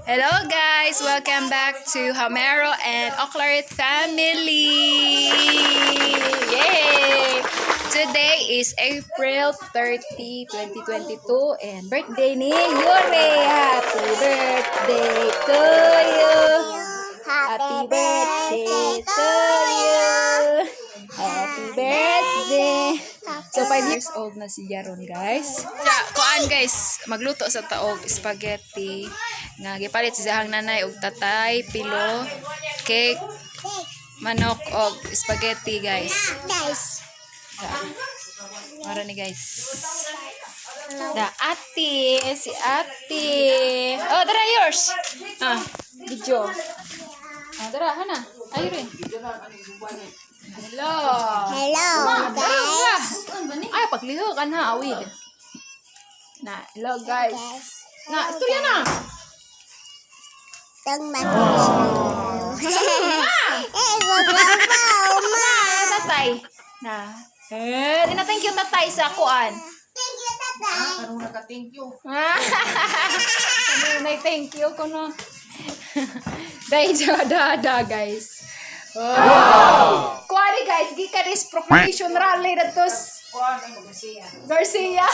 Hello guys! Welcome back to Homero and Oclarit family! Yay! Today is April 30, 2022 and birthday ni Yuri! Happy birthday to you! Happy birthday to you! Happy birthday! So, 5 years old na si Yaron, guys. Ja, kuan guys, magluto sa taog spaghetti. Nga gipalit si sahang nanay og tatay, pilo, cake, manok og spaghetti, guys. Guys. Ja. Mara ni guys. Da ate, si ate. Oh, dara yours. Ah, video. Ah, dara hana. Ayo rin. Hello. Hello, guys. Ay, paglihok ka na, awid. Na, hello guys. Na, istorya na. Tang Eh, babaw, ma. Ah, tatay. Na. Eh, di na thank you tatay sa kuan. Thank you, tatay. Ano na thank you kuno. Dahil da da guys. Wow! Kuan guys, gikan is proclamation rally na tos. Garcia.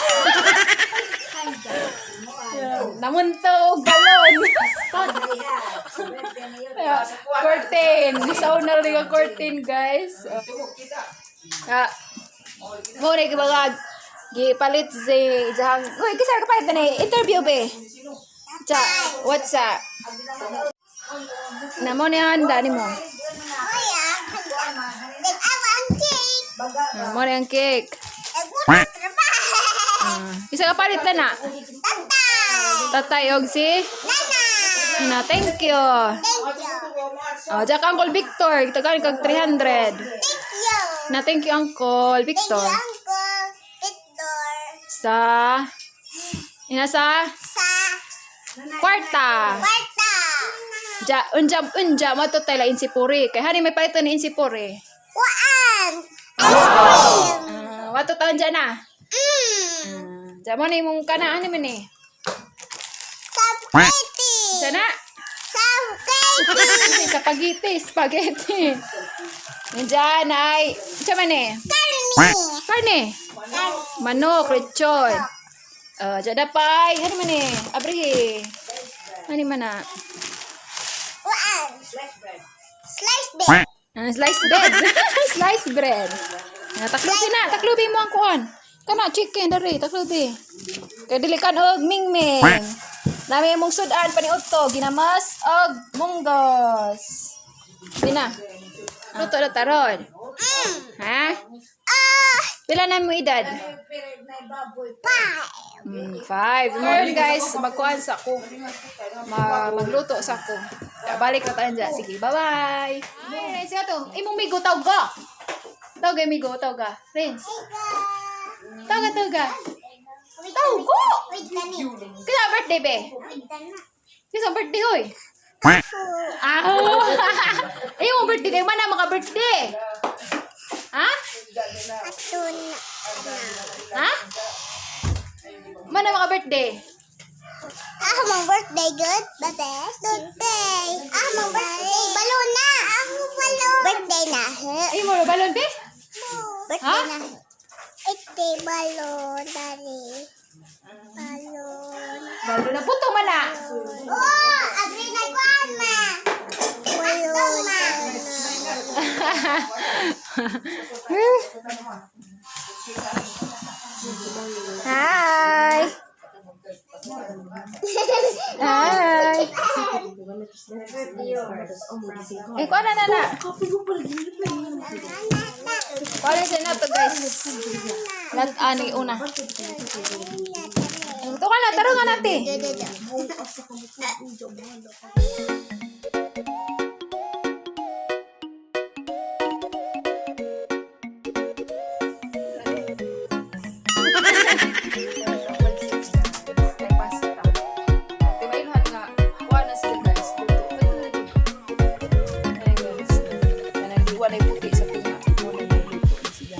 Namunto og galon. Yeah, curtain. Sa una rin ang curtain, guys. Ah. Mo ni gibagag gipalit si Jahang. Uy, kisa ka palit na ni interview be. Cha, what's up? Na mo ni handa ni mo. Kuya, then I want cake. Ah, mo ni ang cake. Nagpunta trabaho. Ah, isa ka palit na na. Tatay. Tatay og si Nana. Na, thank you. Thank you. Oh, Jack Uncle Victor, tagaan kag 300. Thank you. Na thank you Uncle Thank you, Victor. Uncle Victor. Sa ina sa Sa kwarta. kwarta. Ja, unja unja mato tay la insipuri. Kay hani may palit ni insipuri. Kuan. Ice cream. Ah, wato taon dyan na. Ah, dyan mo na imong kana ani man eh. Spaghetti. Sana Spaghetti. spaghetti, spaghetti. Diyan ay, siya man eh. Karne. Karne. Manok, lechon. Ah, dyan na pay. Ano man eh? Abrihi. Ano man na? Kuan. Slice bread. Ah, sliced bread. Sliced bread. Ah, taklubi na, taklubi mo ang kuan. Kana chicken diri, taklubi. Kay dili kan og mingming. Nami imong sudan paniudto, ginamas og munggos. Di na. Luto na taron. Ha? Ah, Pila na mo edad? Five. 5. Ngayon guys, magkuan sa ko. Magluto sa ko. Balik na tayo dyan. Sige, bye-bye. Ay, siya to. Imong migo, tawag ka. Tawag ka, migo, tawag ka. Renz. Tawag ka, tawag ka. Tawag ko! Wait na ni. Kaya birthday, be. Wait na. Kaya birthday, hoy. Ah. Ay, mo birthday kay mana maka birthday. Ha? Ato na. Ha? Mana maka birthday? Ah, mong birthday good. Birthday. Ah, mong birthday. Balon na. Ako balon. Birthday na. Ay, mo balon, be? Birthday Ha? na. Ite balon, daddy. Balon. Balon na puto man na. Oh, agree na ko, ma. Balon. Ma. Hi. Hi. Eh, kuha na na na. Kuha na siya na to, guys. Lat ani una. Ito ka na, taro nga natin. Ay, pasta. Diba yun nga, kuha na sila guys. Luto. Ay guys. Kanang wala puti sa tunga. Wala na luto na sila.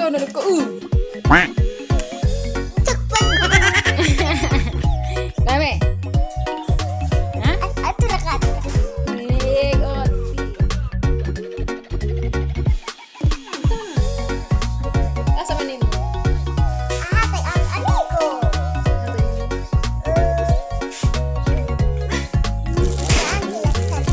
Ikaw na nagka. Takpan. Dami. Ha? Ato ra ka. Ato ra. Big oti. Asa man nimo? Ah, tay ang amigo. Saan sila sa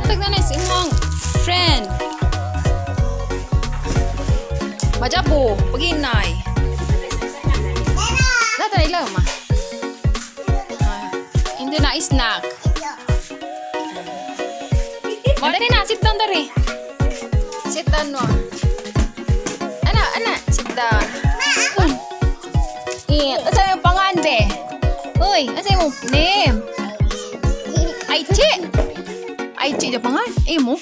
Tagna na si imong friend. Majabo, paginay. Data na ilaw ma. Ah, hindi na snack. Mo dali na, sit down dari. Sit down no. Ana, ana, sit down. Eat. Asa yung pangan be? Uy, asa yung name? Ay, chi! Ay, chi, pangan. Eh mo?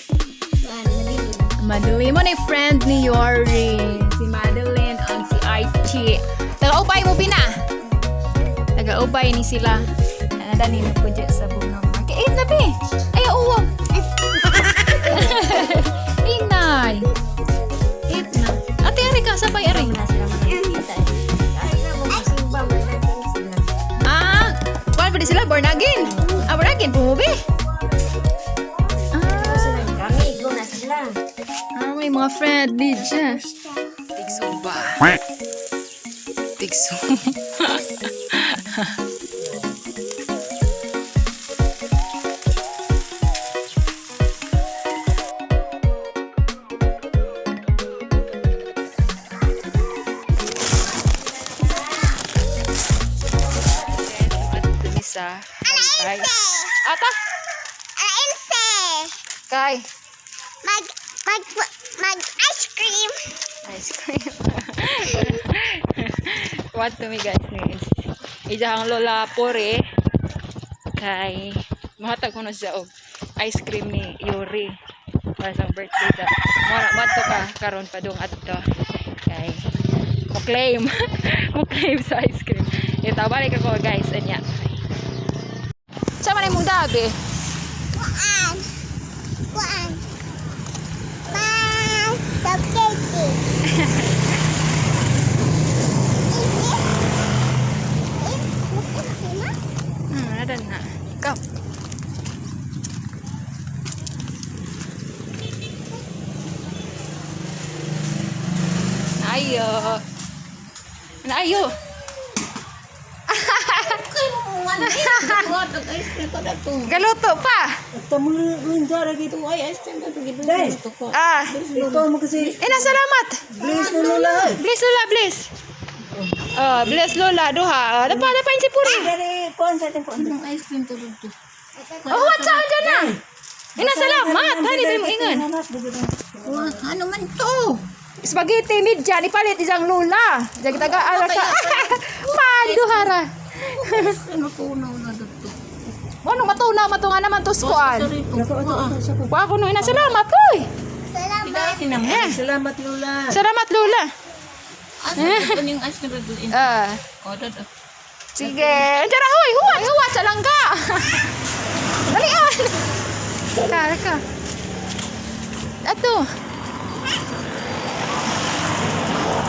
Madeline mo na yung friend ni Yori. Si Madeline ang si Archie. Taga-ubay mo, Bina. Taga-ubay ni sila. Nanadani mo po dyan sa bunga market. Eh, na, be! Ay, oo! Inay! Eat na. Ate, ari ka. Sabay, ari. Ah! Kuwan pa di sila? Born again? Ah, born again po mo, be? Ah. Amigo na sila. Ah, may mga friend di siya. Tigsumba. Tigsumba. Sa Bye. Ata, Alainse. kay. Mag mag mag ice cream. Ice cream. What to me guys ni. Ija ang lola pore kay mahatag ko na siya og ice cream ni Yuri para sa birthday sa mora madto ka karon padung adto kay mo claim mo claim sa ice cream. Ito balik ako guys anya. Sa man imong dabi? Kuan. Kuan. Bye. Spaghetti. Nada na. Go. Ayo. Ayo. Galuto pa. Ah. Ito mo kasi. Eh, na, salamat. Please, Lola. Bless Lola, bless. Oh, bless Lola duha. Oh, dapa dapa si Puri. Dari, kuan sa ating kuan. Oh, what's up dyan na? Ina, salamat. Hani ba mo ingon? Ano man to? Spaghetti midya ni palit isang lula. Jadi taga ala ka. Maduhara. Ano tunaw na dito? Ano matunaw matunga naman to skuan. Wa ko no ina salamat oy. Salamat. Eh, Salamat, Lola. salamat Lola. Ano yung ice cream? Ah. Sige. Andiyan na hoy, huwat, huwat sa langga. Dali ah. Ka, ka. Ato.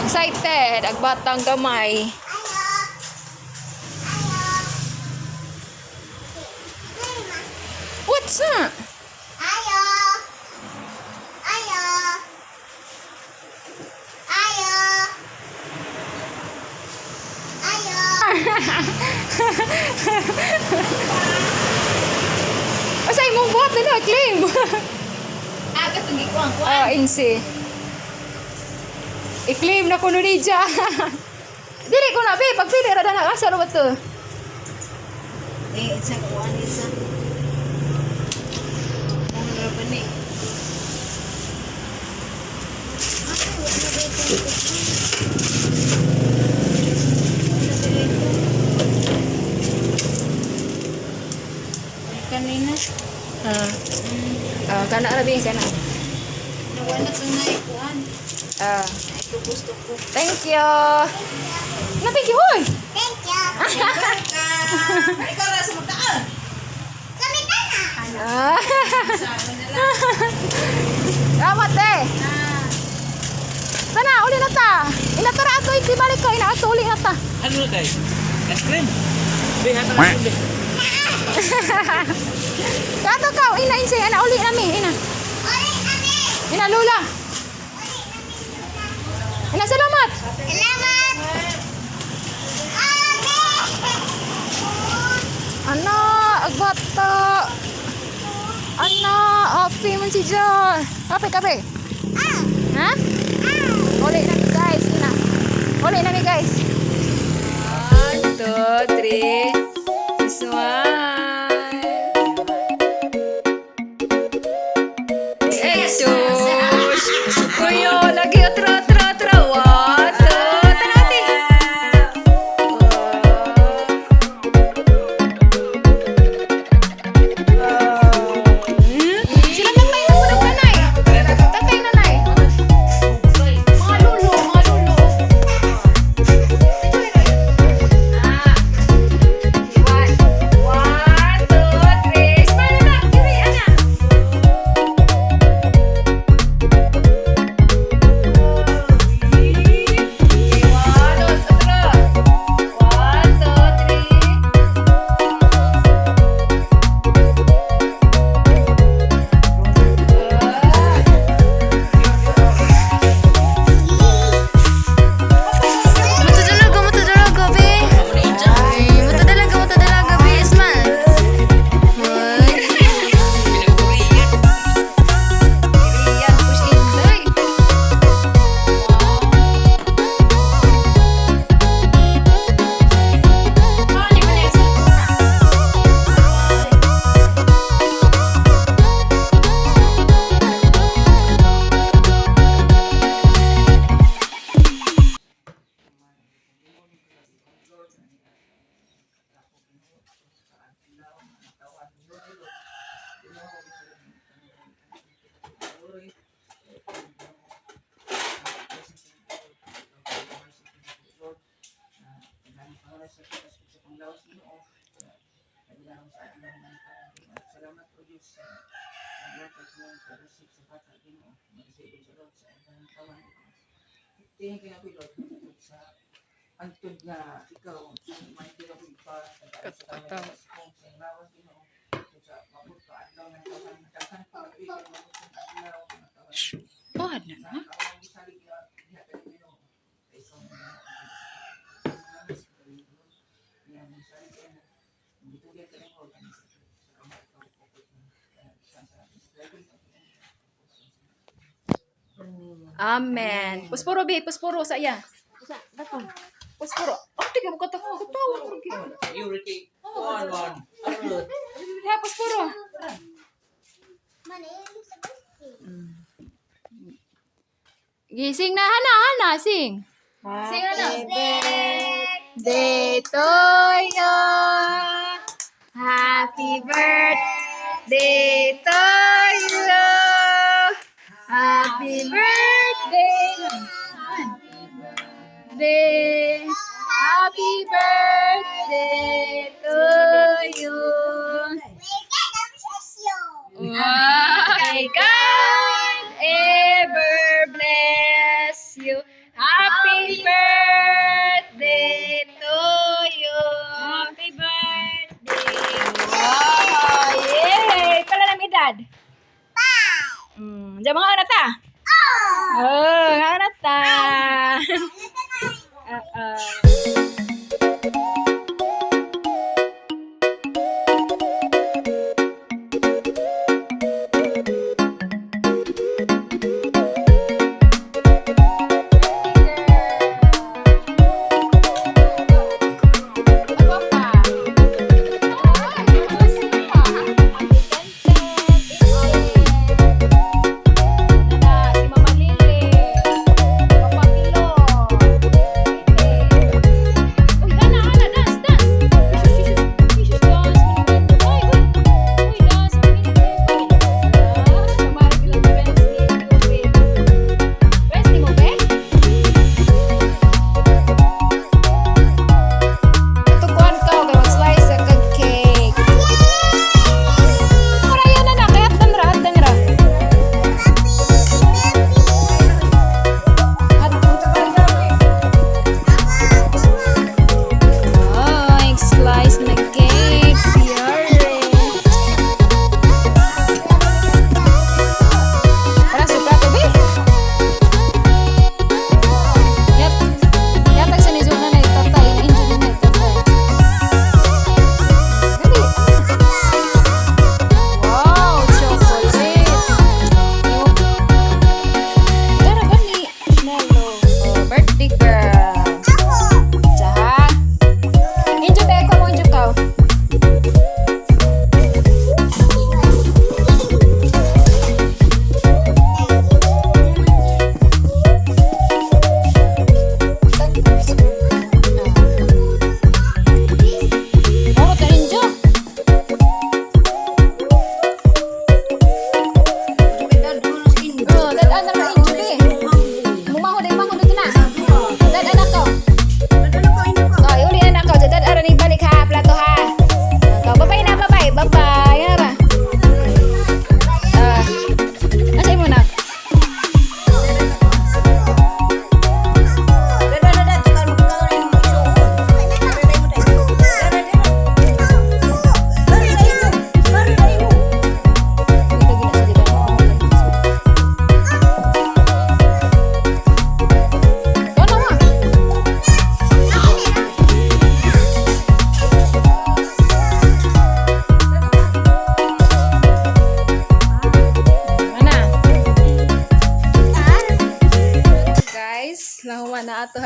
Excited, ag batang gamay. Ayo. Ayo. What's up? Ayo. Ayo. Ayo. Ayo. Asa imong buhat na claim. Ah, katong gikuan ko. Ah, insi. I-claim na kuno ni Ja. Dili ko na, be. Pagpili ra na asa ra ba to? Eh, sa kuan isa. Ano ra ba ni? Kana ra bi kana. Nawala to na ikuan. Ah, Ito gusto ko. Thank you. Na, thank you, hoy. Thank you. Welcome! Ikaw na sa magdaan. Kami ka na. Ah. Sa ano na lang. Salamat eh. Tana, uli na ta. Ina tara ato iti balik ka ina ato uli na ta. Ano na tayo? Ice cream? Be, hata na be. Kato ka, ina insay ana uli nami ina. Uli kami. Ina lula. Ina, salamat. Salamat. Ate. Ana, agbata. Ana, happy man si Jo. Kape, kape. Ah. Ha? Uli nami, guys, ina. Uli nami, guys. One, two, three. Smile. Eh, sus. Kuyo, lagi otro, otro, otro. One, two, tanati. Sila tatay na muna nanay. Tatay nanay. Mga lulo, mga lulo. Ah. One, one, two, three. Smile na, Yuri, ana. One, two, three. One, two, three. Matadalaga, matadalaga, be. Ay, matadalaga, matadalaga, be. Ismael. Ay. Pinagpuriyan. Ayan, push in. Salamat o Diyos sa paglatag mo pag-isip sa bata Ginoo mag-isip sa Lord sa imong tawan. Tingin kinabuhi, Lord, sa antod nga ikaw sa may kinabuhi pa sa kung sa lawas Ginoo sa mabuto adlaw ng tawan daghan pa kay mabuto adlaw ng tawan. Buhat na, ha? Sa among gisalig nga gihatag Ginoo kay ikaw ang Ginoo. Salamat sa Panginoon. Nga among gisalig kamo, gitugyan ka nimo ang sa kama ikaw pukot sa Amen. Puspuro, be. Puspuro sa iya. Puspuro. Oh, tiga mo katawa. Katawa. Yuri kay. One, one. Ano? Ya, puspuro. Mana yung sa birthday? Gising na, hana, hana. Sing. Sing, hana. Birthday to you. Happy birthday to you. Happy birthday. Birthday. Happy birthday to you. We get a session. Wow. May God ever bless you. Happy birthday to you. Happy birthday. Wow. Yay! Pala ng edad? Diyan mga anak ta? Oh, mga anak ta. Oo. Ako pa. Si Mama Lili, Papa Pilo, Tite.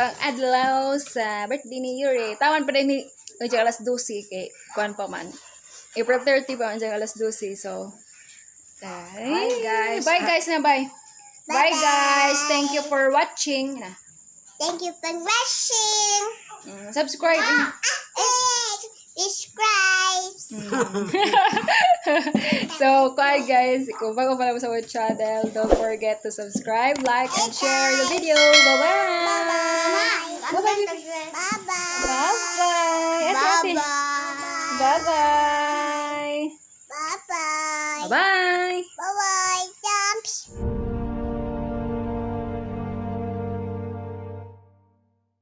Maayong adlaw sa birthday ni Yuri. Tawan pa din ni medyo alas 12 kay kuan pa man. April 30 pa man siya alas 12. So, bye guys. Bye guys na bye. Bye guys. Thank you for watching. Na. Thank you for watching. Subscribe. Ah, subscribe. So, kuan guys, kung bago pa lang sa our channel, don't forget to subscribe, like, and share the video. Bye-bye! Bye-bye. Bye-bye. Bye-bye! Ate, ate. Bye-bye. Bye-bye! Bye-bye. Bye-bye!